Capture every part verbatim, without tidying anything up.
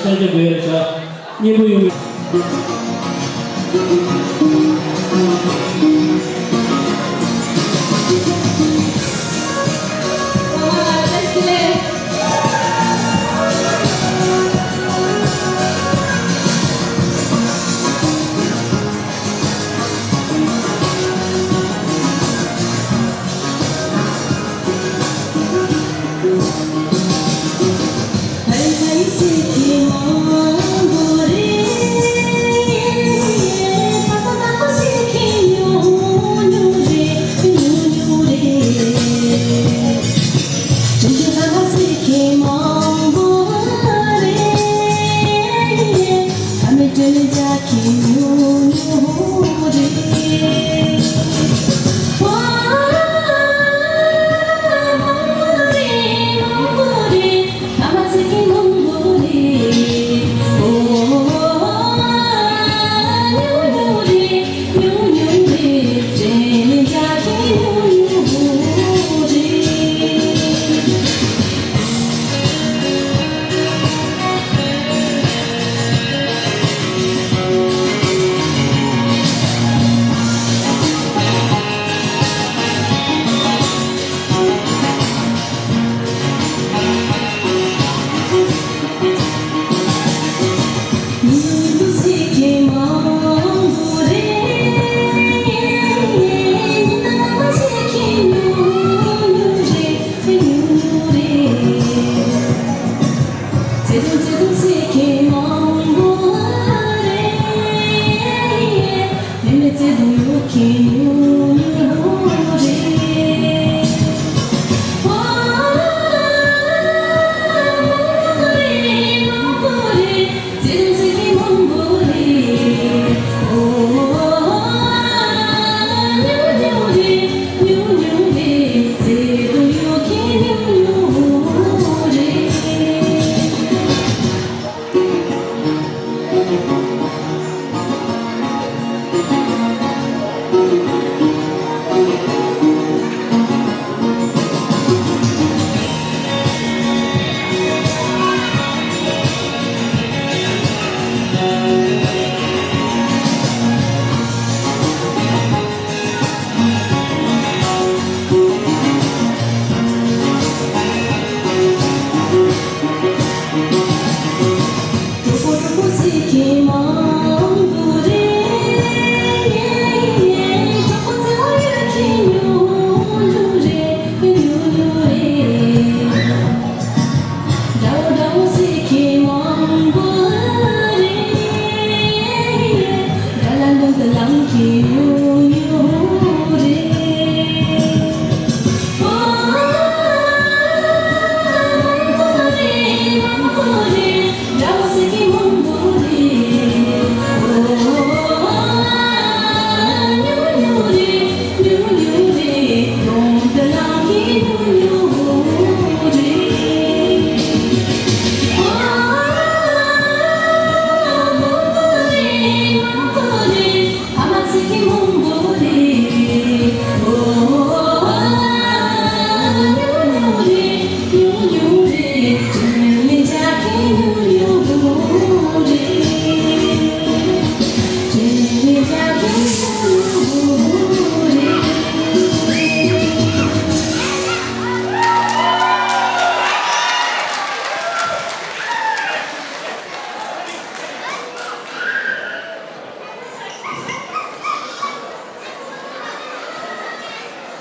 ཆ་རྒྱ་དགོས་ཡ་ཆ་སྙན་པོ་ཡོང་།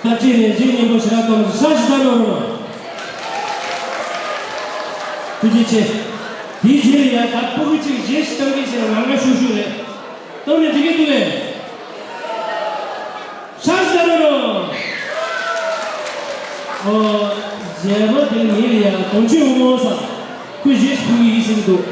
ད་ཅི་ནས་ཅི་སྙན་པོ་ཞེ་དྲག་གཏོང་ཧྲ་ཞིག་ད་ནོར་རོ། ཐུགས་རྗེ་ཆེ། དེའི་རྗེས་ལ་ཡ་ད་ཕྲུ་གུ་གཅིག་གཞས་ཤིག་གཏང་གི་ཞེ་ན་ང་ང་ཤུག་ཤུག་རེད། གཏོང་ནས་འགྲིག་གི་འདུག་གས། ཧྲ་ཞིག་ད་ནོར་རོ། ཨོ། གཞས་མ་དེ་ནི་ཡ་དོན་ཆེན་འོང་ས། ཁོས་གཞས་ཤིག་ཕུལ་གི་ཡིན་ཟེར་གི་འདུག་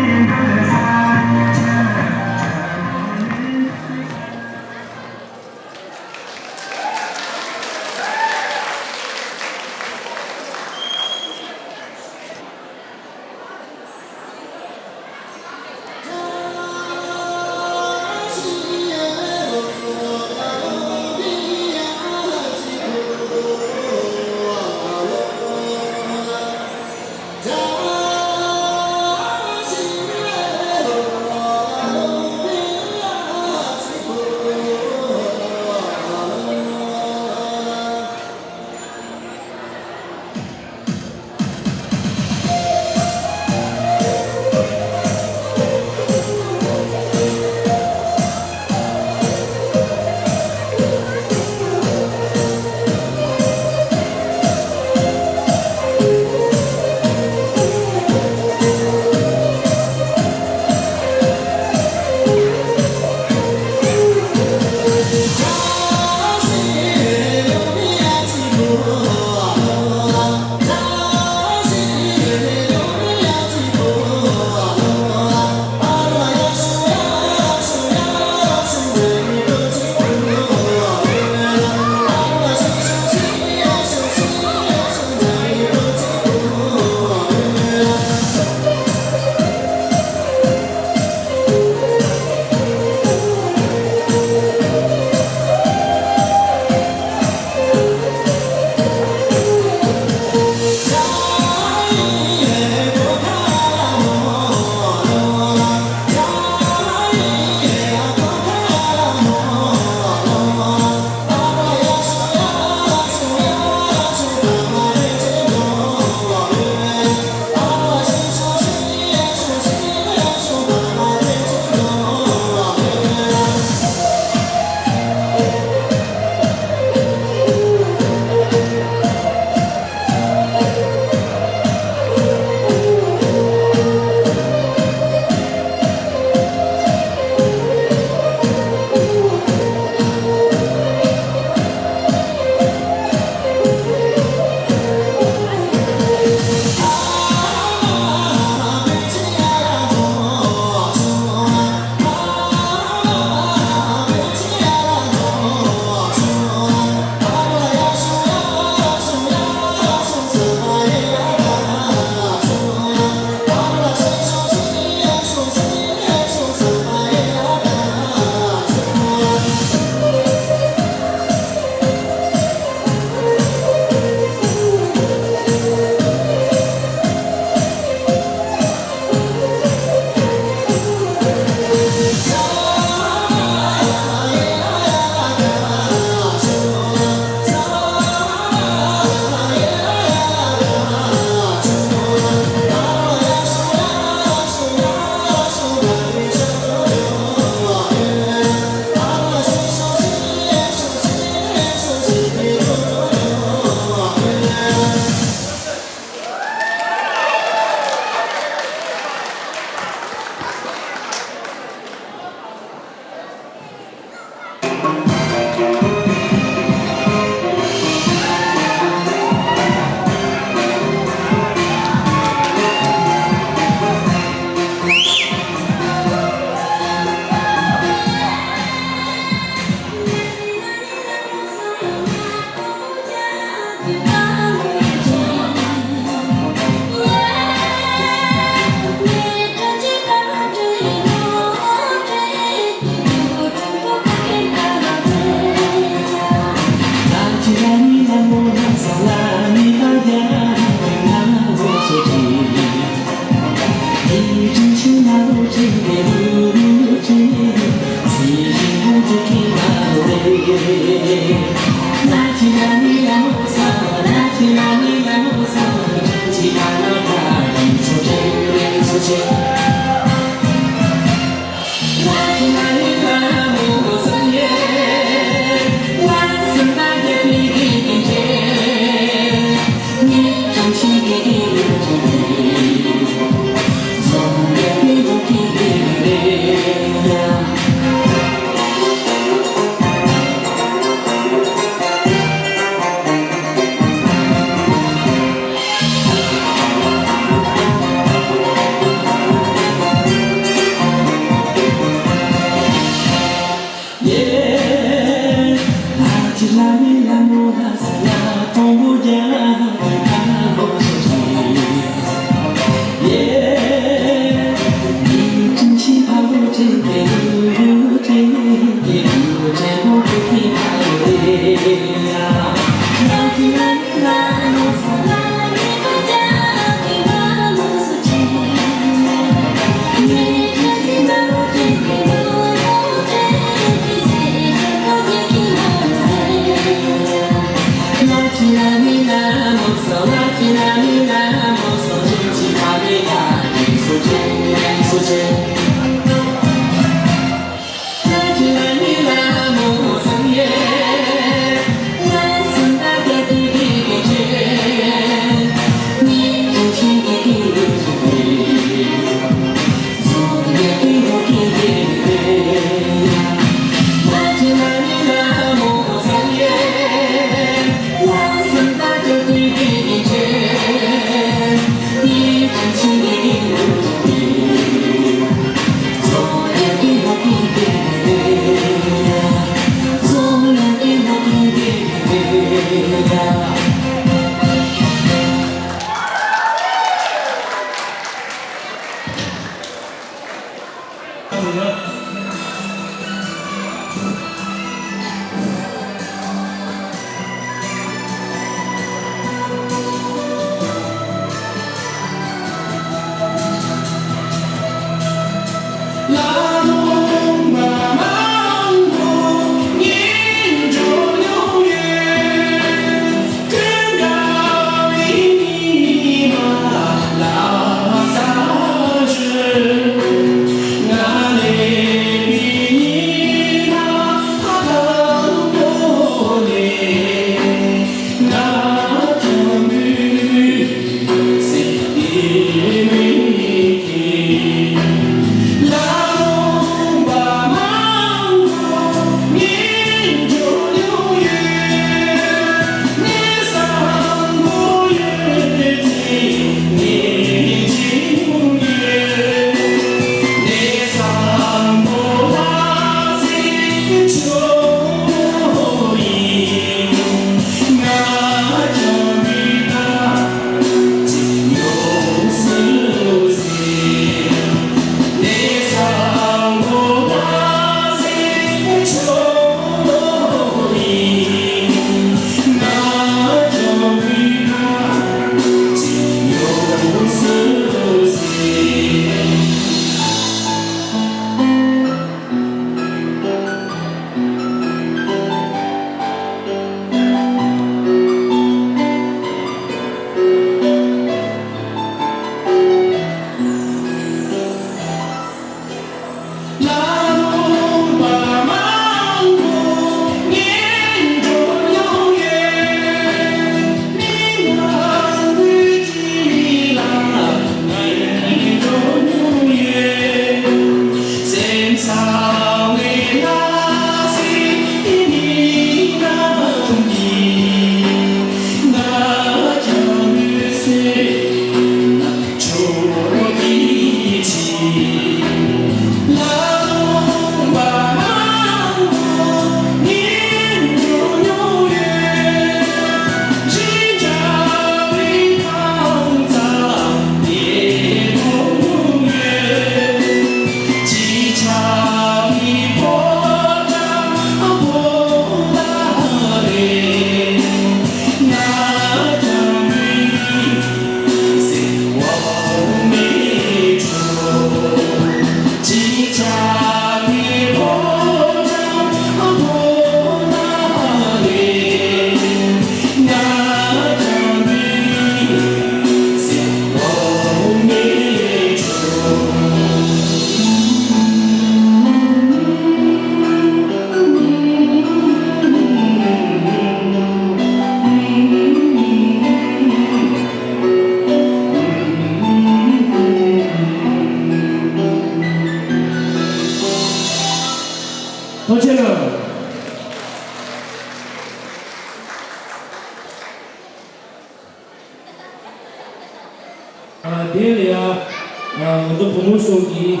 རྗེས་ལ་ཡ། ང་ཚོ་བུ་མོ་གསུམ་གྱིས་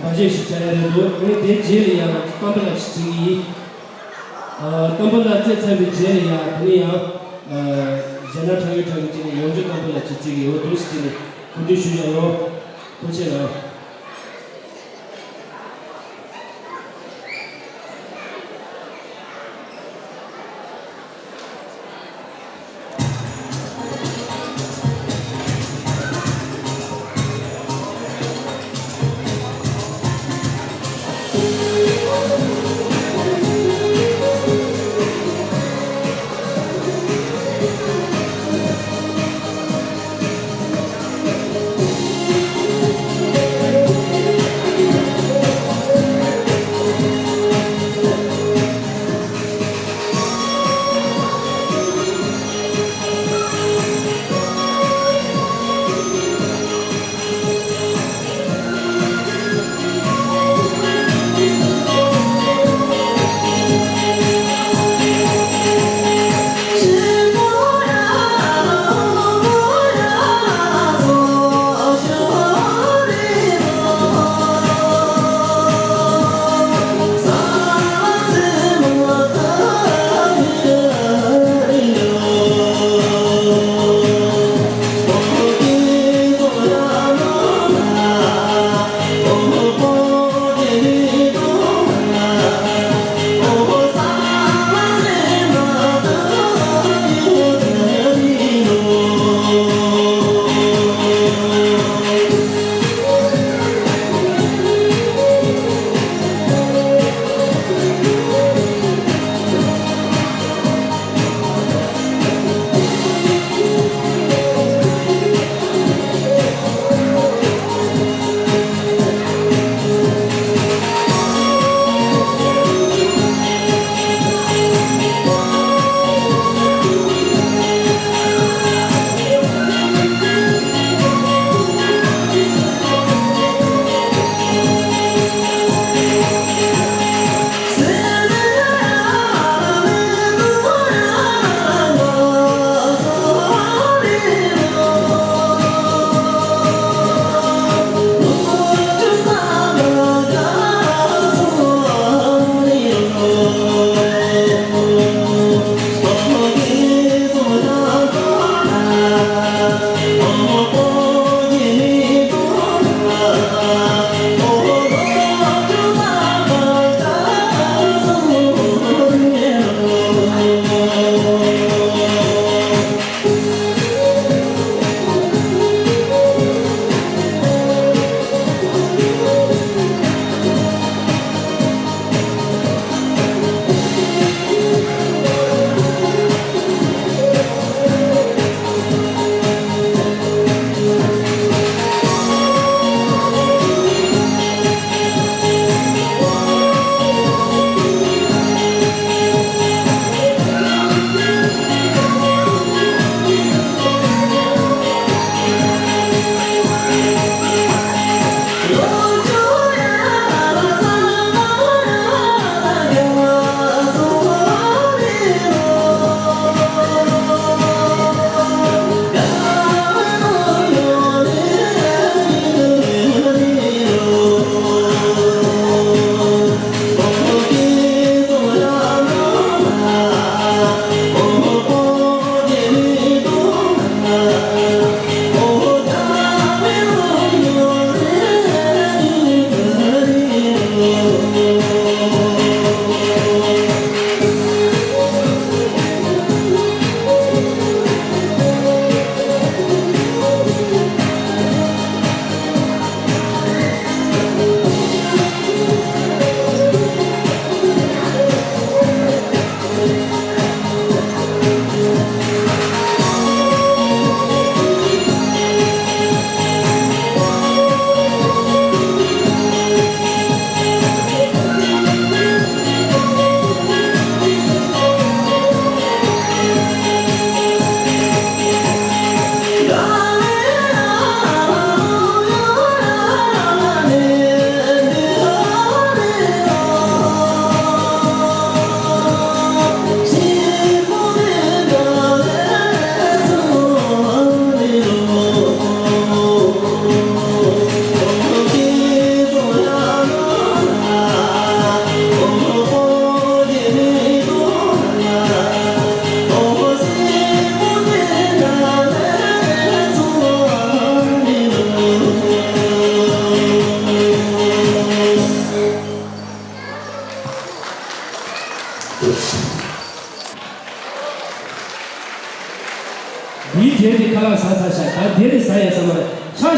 འབའ་ཆས་ཤིག་བྱ་ཡ་རེད་འདུག་ངས་དེ་རྗེས་ལ་ཡ་ང་ཚོ་རྟ་འབའ་ལ་ཞིག་བྱེད་ཀྱི་ཡིན། རྟ་འབའ་ལ་རྩེད་ཚར་བའི་རྗེས་ལ་ཡ་དེ་ནས་ཡང་། གཞས་སྣ་དྲག་གི་དྲག་གི་བྱས་ནས་ཡང་བསྐྱར་རྟ་འབའ་ལ་ཞིག་རྩེད་ཀྱི་ཡོད་འདུག་ཟེར་ནས་གོ་སྒྲིག་ཞུ་བཞག་ཡོད། ཐུགས་རྗེ་གནང་།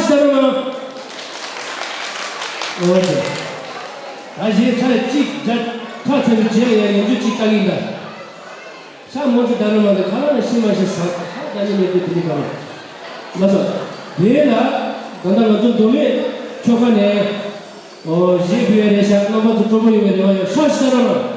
ཤ་ར་མ། འོ་དེ། ད་གཞས་ཚར་གཅིག་རྒྱ་ཁ་ཚ་བའི་རྗེས་ལ་ཡང་ཡང་བསྐྱར་གཅིག་བལྟ་གི་ཡིན་ད། ཤ་མོ་ཚོ་ད་རུང་མ་འདི་ཁ་ལག་ཤི་མ་ཤི་ཟ་ཁ་ད་ནི་མེད་དུ་དེ་ནི་ག་རེ། མ་སོ། དེ་ལ་ད་ལྟ་ང་ཚོ་མདོ་སྨད་ཆོལ་ཁ་ནས་ཨོ་གཞས་ཕུལ་ཡ་རེད་ཤག་རྣམ་པ་ཚོ་སྤྲོ་པོ་ཡོང་བའི་རེ་བ་ཡོད། ཤ་ཤ་ར་ར།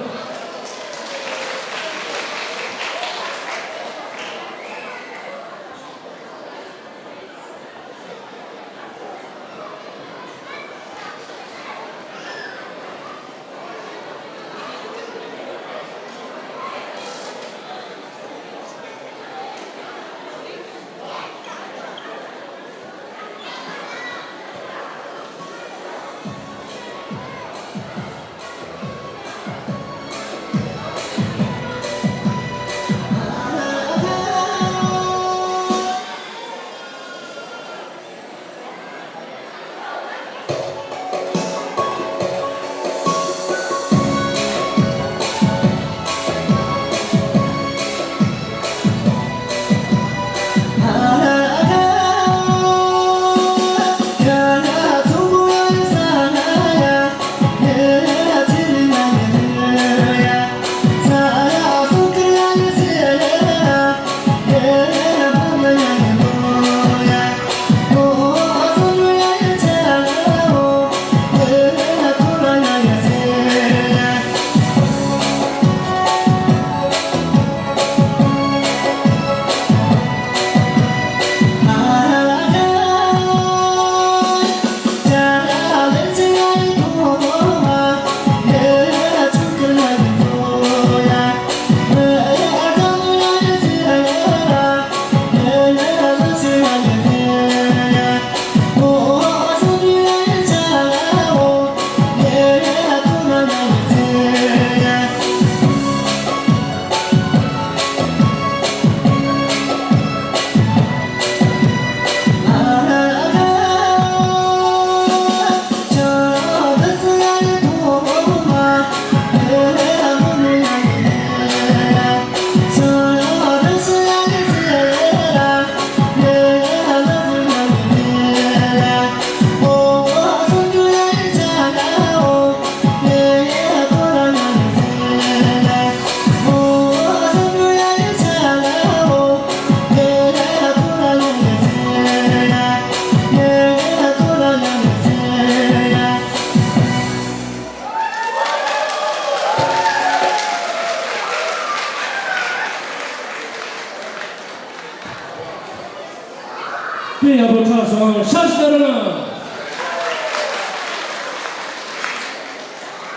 དཔེ་ཡག་པོ་འཁྲབ་སོང་། ཤ་ཤ་ར་ལ།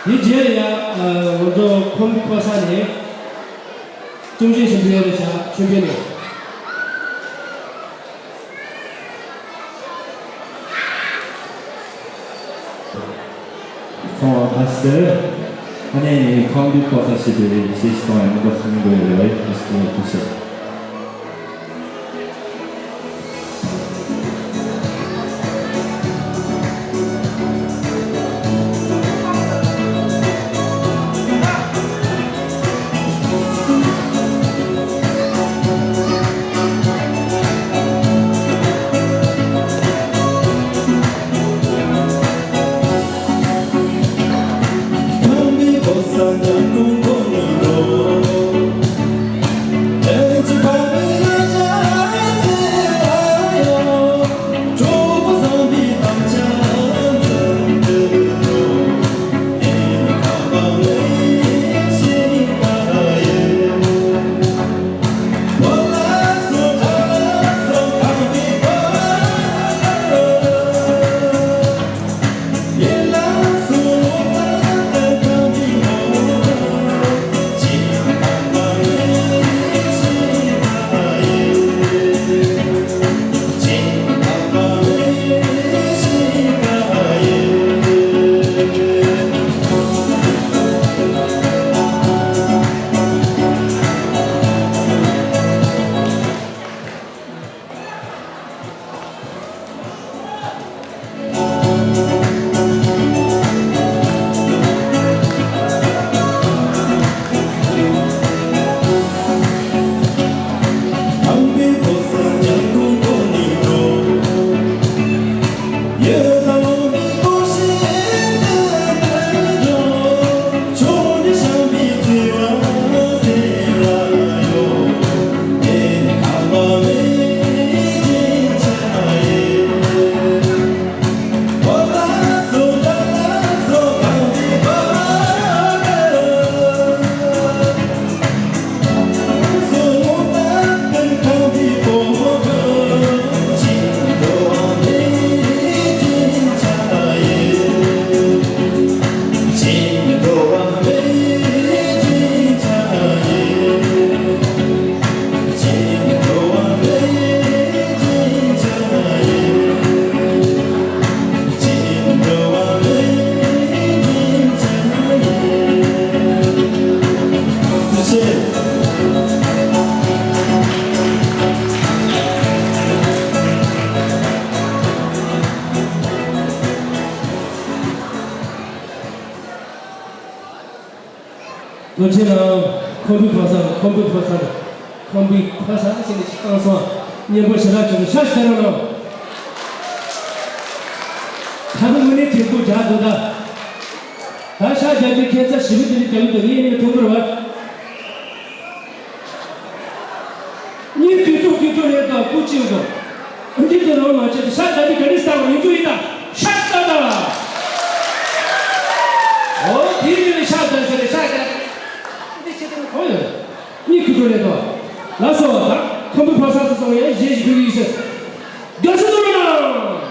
དེ་རྗེས་ལ་ཡ་ང་ཚོ་ཁོམ་པ་ས་ནས་གཅུང་ཆེན་ཞིག་འབུལ་ཡ་རེད་ཤག་མཆོད་འབུལ་ནས། ཚང་མ་ཁ་ཤས། ཨ་ནི་ཁང་པའི་ཕོ་ས་ཞེས་པའི་གཞས་ཤིག་གཏོང་ཡ་མི་འདུག་གསུང་དགོས་རེད། ཨ་ཞིག་ཐུགས་རྗེ་ཆེ། ཐུགས་རྗེ་གནང་། ཁམས་པའི་ཕ་ས། ཁམས་པའི་ཕ་ས། ཁམས་པའི་ཕ་ས་ཟེར་ནས་ཅིག་བཏང་སོང་། སྙན་པོ་ཞེ་དྲག་བྱུང་། ཤ་ཞིག་རྒྱག་རོགས་གནང་། ད་ནི་དངོས་གནས་དྲན་སྐུལ་རྒྱག་འདུག་ད། ད་ཤ་རྒྱག་རྒྱུའི་ཁྱད་མཚར་ཞེ་པོ་དེ་འདྲ་རྒྱག་གི་འདུག་ངས་ནི་མཐོང་གི་རེད་བ། གཉིས་ཀྱི་ཐུགས་ཀྱི་ཐུགས་ལས་དང་སྐུ་གཅིག་དང་། འདི་ལྟར་རང་མ་བྱེད་དུ་ཤ་ད་འདི་ག་ནས་བསགས་པ་ཡིན་རྒྱུ་ཡིན་ད། ཤ་ད་ད། འོ་དེའི་མིང་ལ་ཤ་ད་ཟེར་ནས་ཤ་ད། འདི་བྱེད་དུ་གང་ཡོད། གཉིས་ཀྱི་ཐུགས་ལས་དང་། ལགས་སོ། ད་ཁམས་པའི་ཕ་ས་སུ་སོང་ཡང་གཞས་ཤིག་ཕུལ་གྱི་ཡིན་ཟེར། དགའ་བསུ་གནང་རོགས་གནང་།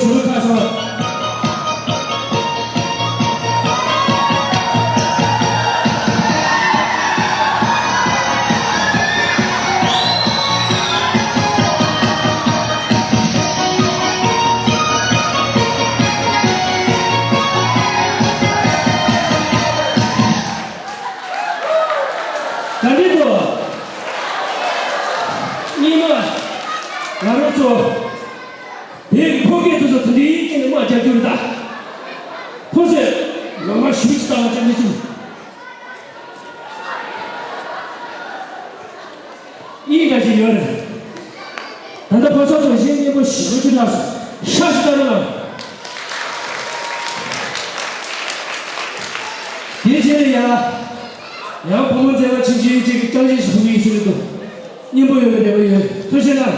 ཞུ་ཁ་སང་། ག་འདྲ་འདུག་སྙིང་མ། ང་རང་ཚོ། དེའི་ཕོ་སྐད་དེ་ཚོ་དེ་འདྲའི་སྐད་ནས་དམག་རྒྱག་རྒྱུ་རེད་ད། ཁོ་ཚོས་ང་མ་ཞུ་ཅི་བཏང་བ་ཅང་མི་བྱུང་། ཨི་འདྲ་ཞིག་ཡོད་རེད། ད་ལྟ་ཕོ་གསར་ཚོ་གཞས་སྙན་པོ་ཞིག་ལོ་ཅི་ལགས་སོ། ཤ་ཞིག་ལྟ་རོགས་གནང་། དེའི་རྗེས་ལ་ཡ། ཡང་བུ་མོ་མཛེས་པ་ཆུང་ཆུང་གཅིག་གིས་རྐྱང་རྗེས་ཤིག་ཕུལ་གྱི་ཡིན་ཟེར་གྱི་འདུག་སྙན་པོ་ཡོད་པའི་འདོད་པ་ཡོད། ཐུགས་རྗེ་གནང་།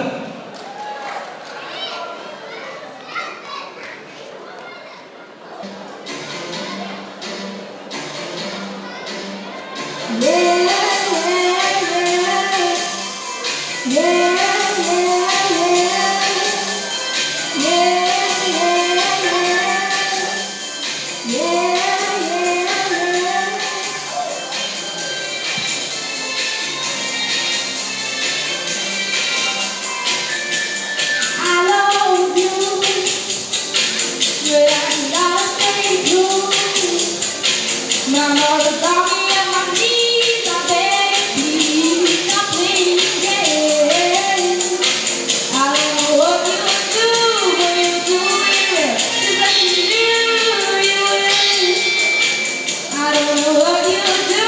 I don't know what you do,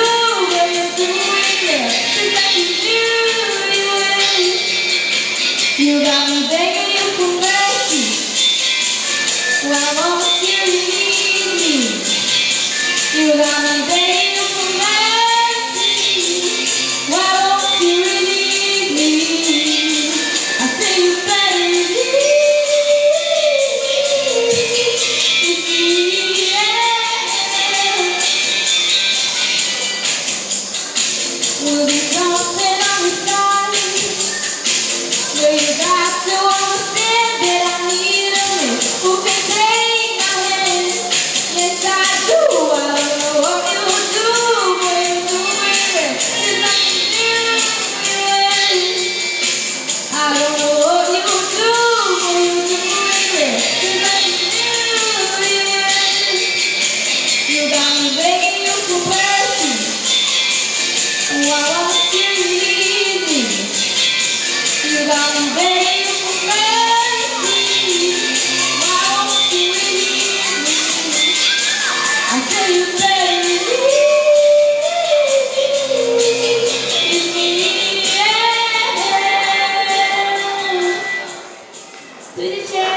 but you do it, yeah. Just like you do, you do it. You got me begging you for mercy. Why won't you leave me? You got me begging you for mercy. Why won't you release me? I say you better leave me. Yeah. We'll be dancing on the side. Where you got to understand that I need a man who can take my hand. Yes, I do. I don't know what you do, but you do it. It's like you do it. I don't know what you do, but you do it. It's like you do it. You got me begging you for mercy. Why won't you leave me? You got me begging you for mercy. Why won't you leave me? I tell you, baby, leave me. Yeah. To the chair.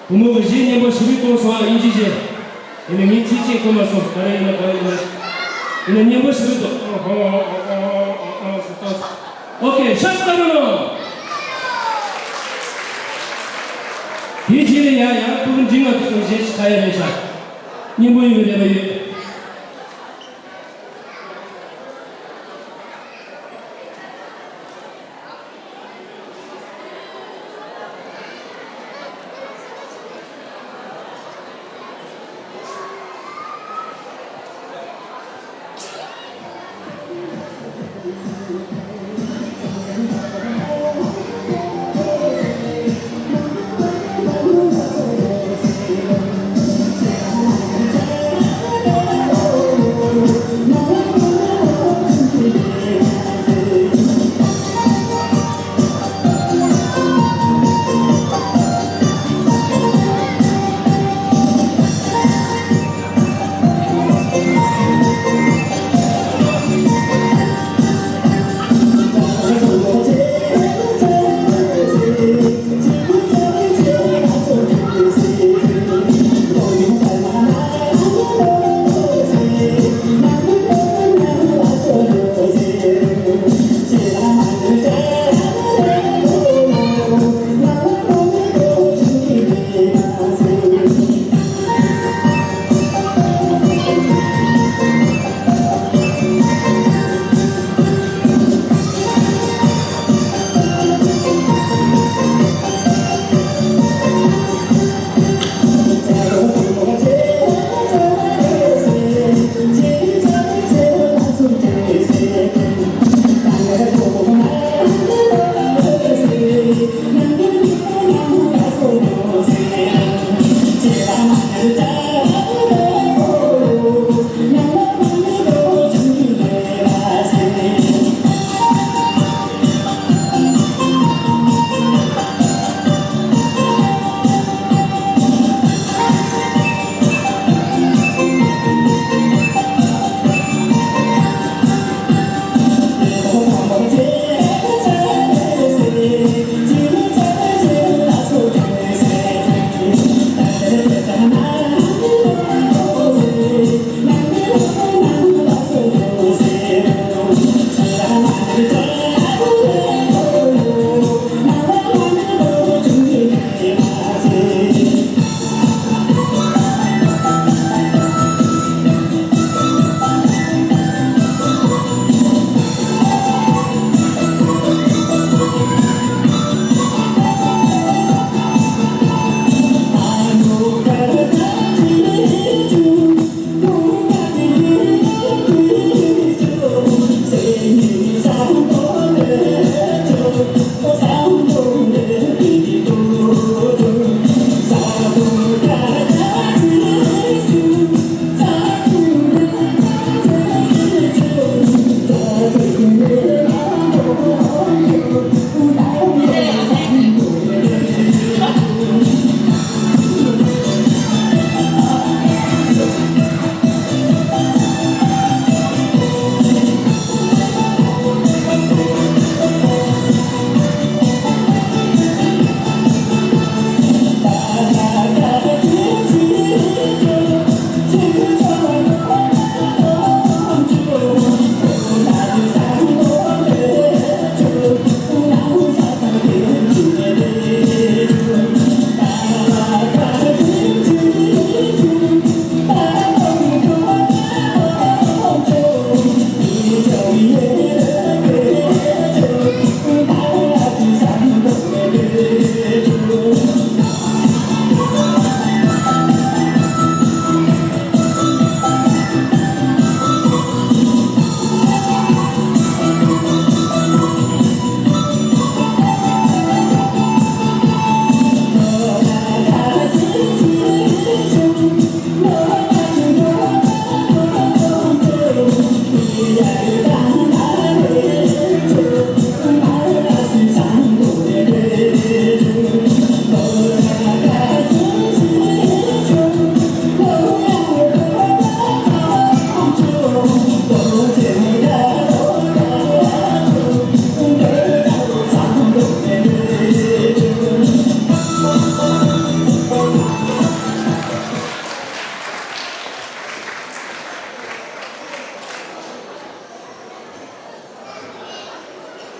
བུ་མོ་གི་གཞས་སྙན་པོ་ཞེ་པོ་གཏོང་སོང་ཨ། དབྱིན་ཇི་གཞས། ཡིན་ནའི་ངས་ཚིག་གཅིག་གོ་མ་སོང་། ག་རེ་ཡིན་ན་ག་རེ་ཡིན་ན། ཡིན་ནའི་སྙན་པོ་ཞེ་པོ་འདུག་ཨོ་ཁེ། ཤ་སྟག་རུ་ནོ། དེའི་རྗེས་ལ་ཡང་ཡང་ཕྲུ་གུ་འབྲིང་བ་དེ་ཚོ་གཞས་ཤིག་ཁ་ཡ་རེད་ཤག་སྙན་པོ་ཡོད་པའི་རེ་བ་ཡོད།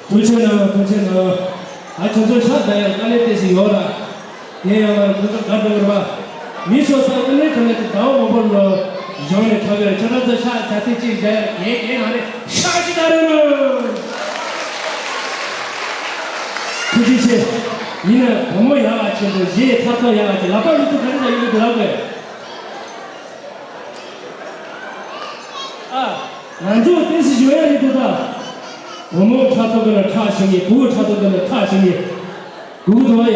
ཐུགས་རྗེ་གནང་། ཐུགས་རྗེ་གནང་། ད་ཁྱོད་ཚོ་ཤ་ད་ཡང་དཀའ་ལས་དེ་ཞིག་ཡོད་ར། དེ་ཡང་ང་ཁྱོད་ཚོ་དགའ་འགྲོ་གི་རེད་པ། མི་སོ་སོ་དཀའ་ལས་ཁ་ལས་ཀྱི་ཟླ་བ་མང་པོ་ལ་བཞག་ནས་ཁ་གི་རེད། ཁྱོད་རང་ཚོ་ཤ་ཆ་ཚིག་གཅིག་བརྒྱབ་ཡ་གེ་གེ་ང་རེད། ཤ་ཅིག་ད་རེད་ལ། ཐུགས་རྗེ་ཆེ། ཡིན་ན་བུ་མོ་ཡག་པ་ཆེད་དུ་གཞས་ཐག་ཐག་ཡག་པ་ཆེ་ལག་པ་ཡོད་དུ་ག་རེ་ད་ཡོད་དུ་ལབ་དགོས། ཨ། ང་ཚོ་ཏོག་ཙམ་ཞུ་ཡ་ཡིན་འདུག་ད། བུ་མོ་ཕྲག་དོག་གི་ལ་ཁྲག་ཤིང་ཡིན། བུ་ཕྲག་དོག་གི་ལ་ཁྲག་ཤིང་ཡིན། སྒུག་འདུག་ཨ་ཡ།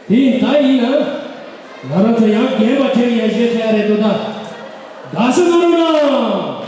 དེ་ཡིན་ད་ཡིན་ན། ང་རང་ཚོ་ཡང་རྒན་པ་དེ་ཡང་བཞེས་ཐུབ་ཡ་རེད་འདུག་ད། དགའ་བསུ་གནང་རོགས་གནང་།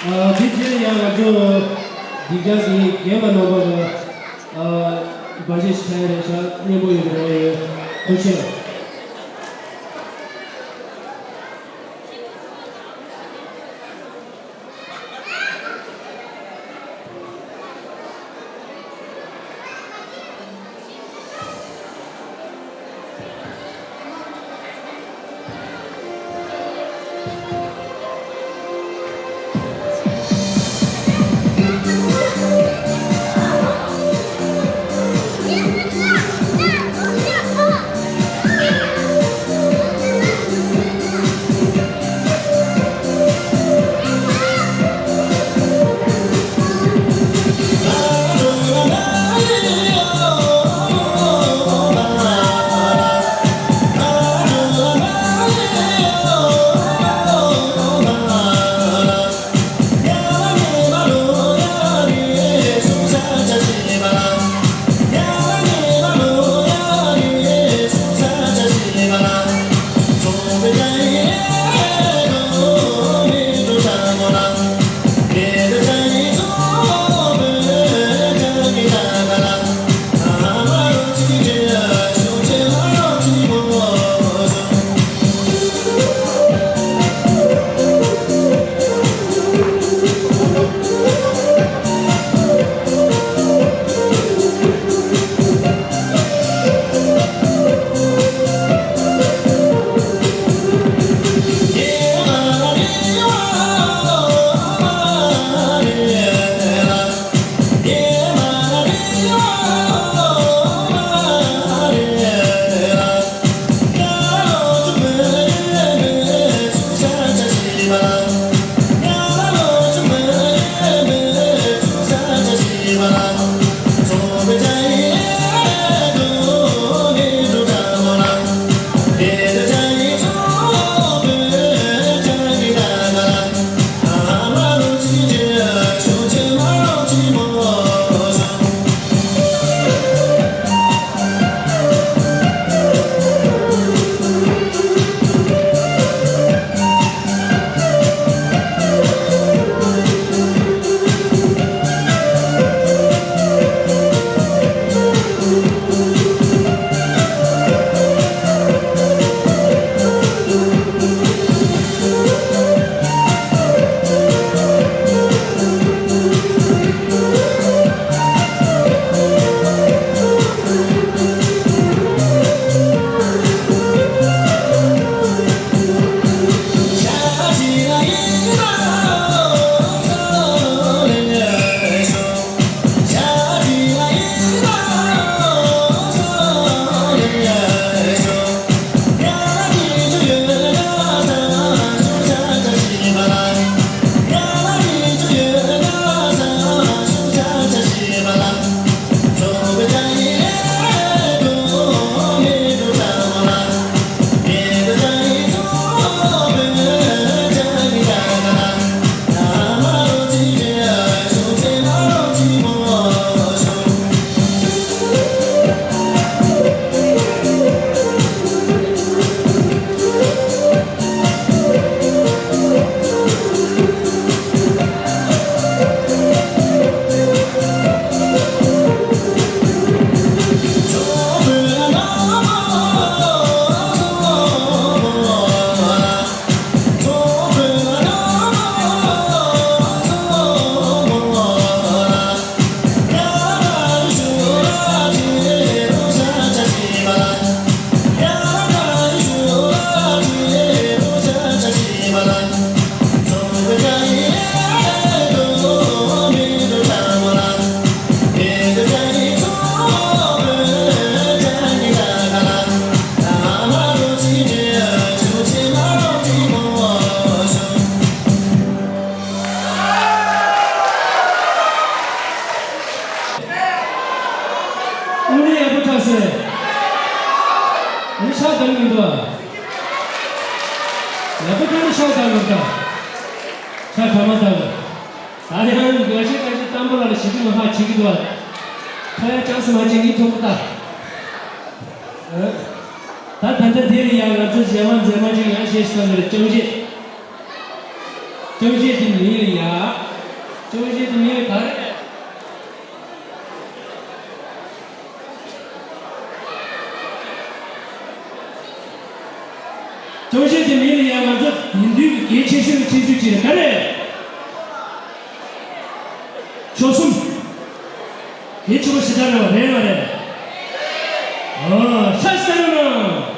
ཨ། དེ་རྗེས་ཡང་ང་ཚོ་སྡིངས་ཆ་འདི་རྒན་པ་རྣམ་པ་ལ་ཨ་འབར་ཆས་ཤིག་ཡ་རེད་ཤག་སྙན་པོ་ཡོད་པ་རེད། ཐུགས་རྗེ་ཆེ། དངོས་གནས་ཡག་པོ་ཐག་སེ། ཨ་ནི་ཤ་དང་མི་འདུག་ཨ། ཡག་པོ་ཐག་ནི་ཤ་དང་མི་འདུག་ཤ་གྲ་མ་དང་། ད་ནི་ཧང་འགའ་ཤས་འགའ་ཤས་གཏམ་པོ་ལ་ལ་ཞིབ་ཏུ་མ་ཧ་བྱེད་ཀྱི་འདུག་ཨ། ཐོ་ཡ་ཅང་སི་མ་བྱེད་ངའི་ཐོག་པོ་ད། ད་ད་ལྟ་དེ་རིང་ཡང་ང་ཚོ་གཞས་མ་མཛེས་མ་ཅིག་ཡང་བཤད་ཤི་ཐང་གི་རེད། རྐྱང་རྗེས། རྐྱང་རྗེས་དེ་མིང་ལ་ཡ། གལ་ཆེ་ཤོས་ཆེ་ཤོས་ཅིག་རེད། ག་རེ། ཆོལ་གསུམ། དེ་ཆོལ་ཞེ་དྲག་རེད་པ། རེད་མ་རེད། ཨོ་ཤ་ཤ་རེད་མ།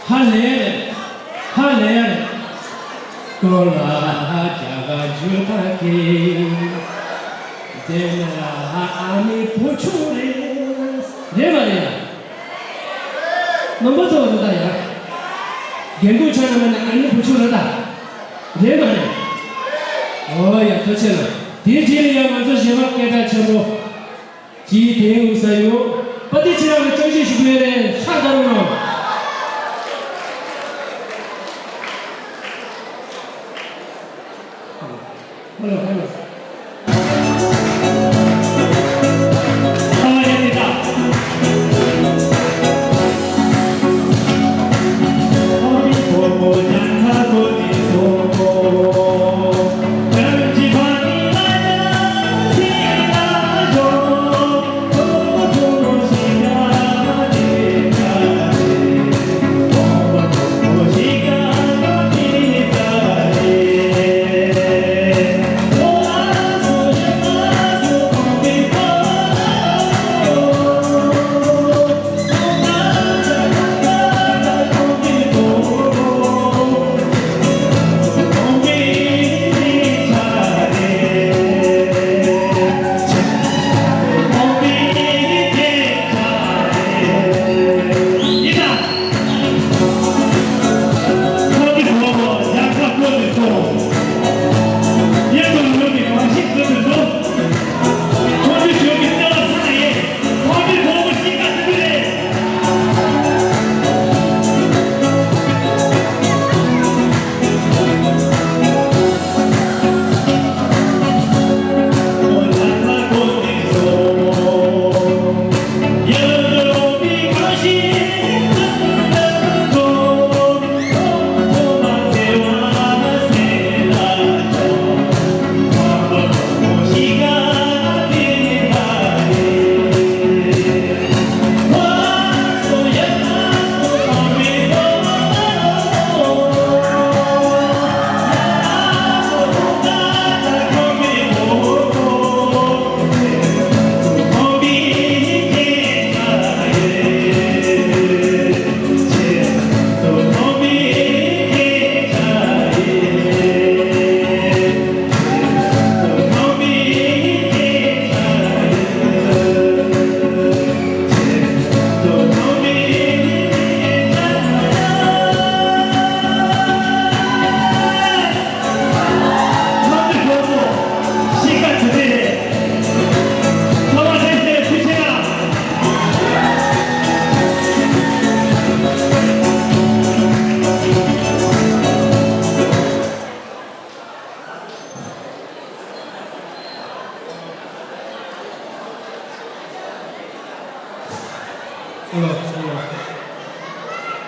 ཧ་ལས་རེད། ཧ་ལས་རེད། ཀོ་ལ་ཧ་རྒྱ་གར་ཇུ་ད་ཀེ། དེ་ན་ཨ་མའི་བུ་ཆུང་རེད། རེད་མ་རེད། རྣམ་པ་ཚོ་རེད་ད་ཡ། རྒན་འཁོགས་ཆ་ན་མ་ན་ཨ་མའི་བུ་ཆུང་རེད་ད། རེད་མ་རེད། ཨོ་ཡ་ཐུགས་རྗེ་ཆེ་ལ། དེའི་རྗེས་ལ་ཡང་ང་ཚོ་གཞས་པ་སྐད་གྲགས་ཆེན་པོ། ཅིའི་དེ་འུ་ས་ཡོད། པ་ཏི་ཆེ་རང་གི་ཅོ་ཤེས་ཞུ་གི་ཡོད་རེད། ཤ་ད་རུང་རང་། ཧ་ལོ་ཧ་ལོ།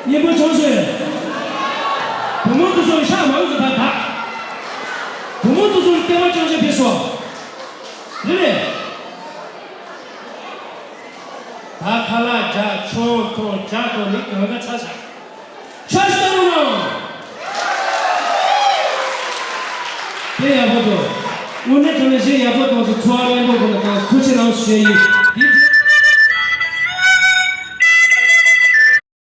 སྙན་པོ་བྱུང་ཟེར། བུ་མོ་དེ་ཚོ་ལ་ཤ་མང་ཙམ་ད་ད། བུ་མོ་དེ་ཚོ་ལ་སྐྱེ་བ་ཅུང་ཟད་ཕེབས་སོང་། རེད་པས། ད་ཁ་ལག་རྒྱག་ཆང་འཐུང་ཇ་འཐུང་ནི་གང་ག་ཚ་ཚ། ཆ་ཤ་རུ་རང་། དེ་ཡག་པོ་འདུག་དངོས་གནས་དྲང་གནས་གཞས་ཡག་པོ་བཏང་སོང་། འཚོ་བ་སྙན་པོ་དགོས་ན་བཏང་སོང་། ཐུགས་རྗེ་གནང་ཞུ་ཡ་ཡིན།